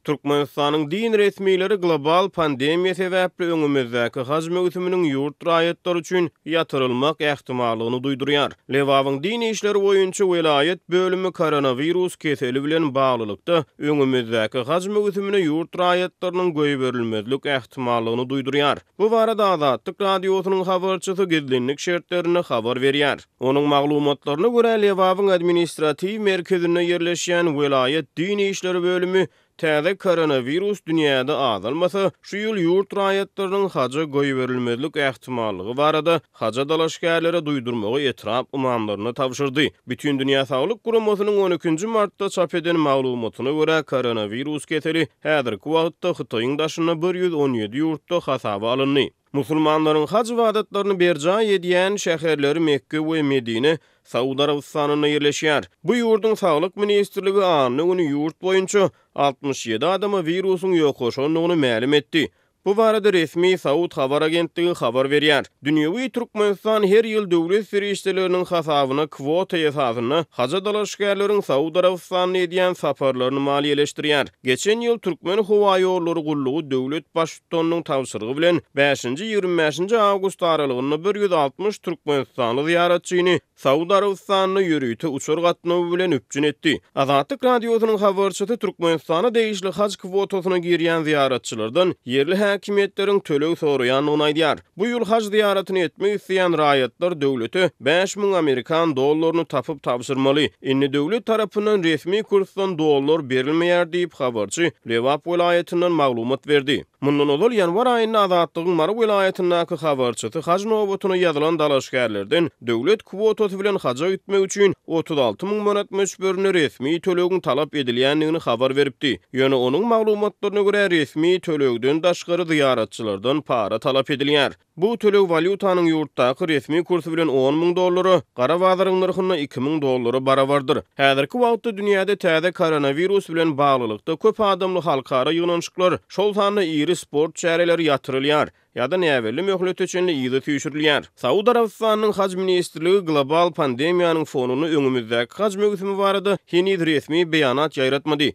Türkmenistanyň din resmileri global pandemiýa sebäpli öňümizdäki haj möwsüminiň ýurt raýatlary üçin ýatyrylmak ähtimallygyny duýdurýar. Lebabyň din işleri boýunça welaýat bölümi koronawirus keseli bilen baglylykda öňümizdäki haj möwsümine ýurt raýatlarynyň goýberilmezlik ähtimallygyny duýdurýar. Bu barada Azatlyk Radiosynyň habarçysy gizlinlik şertlerinde habar berýär. Onuň maglumatlaryna görä, Lebabyň administratiw merkezinde ýerleşýän welaýat din işleri bölümi täze koronawirus dünýäde azalmasa, şu ýyl ýurt raýatlarynyň haja goýberilmezlik ähtimallygy barada haja dalaşgärlere duýdurmagy etrap ymamlaryna tabşyrdy. Bütindünýä Saglyk Guramasynyň on ikinji martda çap eden maglumatyna görä, koronawirus keseli häzirki wagtda Hytaýyň daşynda 117 ýurtda hasaba alyndy. Musulmanlaryň haj ybadatlaryny berjaý edýän şäherleri Mekge we Medine Saud Arabystanynda ýerleşýär. Bu ýurduň Saglyk ministrligi anna güni ýurt boýunça 67 adama wirusyň ýokaşandygyny mälim etdi. Bu barada resmi Saud habar agentligi habar berýär. Dünýewi Türkmenistan her ýyl döwlet serişdeleriniň hasabyna kwota esasynda haja dalaşgärleriň Saud Arabystanyna edýän saparlaryny maliýeleşdirýär. Geçen ýyl Türkmenhowaýollary gullugy döwlet Baştutanynyň tabşyrygy bilen bäşinji, 25-nji awgust aralygynda 160 türkmenistanly zyýaratçyny Saud Arabystanyna ýörite uçar gatnawy bilen üpjün etdi. Azatlyk Radiosynyň habarçysy Türkmenistana degişli haj kwotasyna girýän zyýaratçylardan ýerli häkimiýetleriň töleg soraýandygyny aýdýar. Bu ýyl haj zyýaratyny etmek isleýän raýatlar döwlete 5000 amerikan dollaryny tapyp tabşyrmaly. Indi döwlet tarapyndan resmi kursdan dollar berilmeýär diýip, habarçy Lebap welaýatyndan maglumat berdi. Mundan ozal, ýanwar aýynda Azatlygyň Mary welaýatyndaky habarçysy haj nobatyna ýazylan dalaşgärlerden döwlet kwotasy bilen haja gitmek üçin 36 müň manat möçberinde resmi tölegiň talap edilýändigini habar beripdi. Ýöne onuň maglumatlaryna görä, resmi tölegden daşgary zyýaratçylardan para talap edilýär. Bu töleg walýutanyň ýurtdaky resmi kursy bilen on müň dollara, gara bazaryň nyrhynda 2000 dollara barabardyr. Häzirki wagtda dünýäde täze koronawirus bilen baglylykda köp adamly halkara ýygnanyşyklar, şol sanda iri sport çäreleri ýatyrylýar ýa-da näbelli möhlete çenli yza süýşürilýär. Saud Arabystanynyň Haj ministrligi global pandemiýanyň fonunda öňümizdäki haj möwsümi barada heniz resmi beýanat ýaýratmady.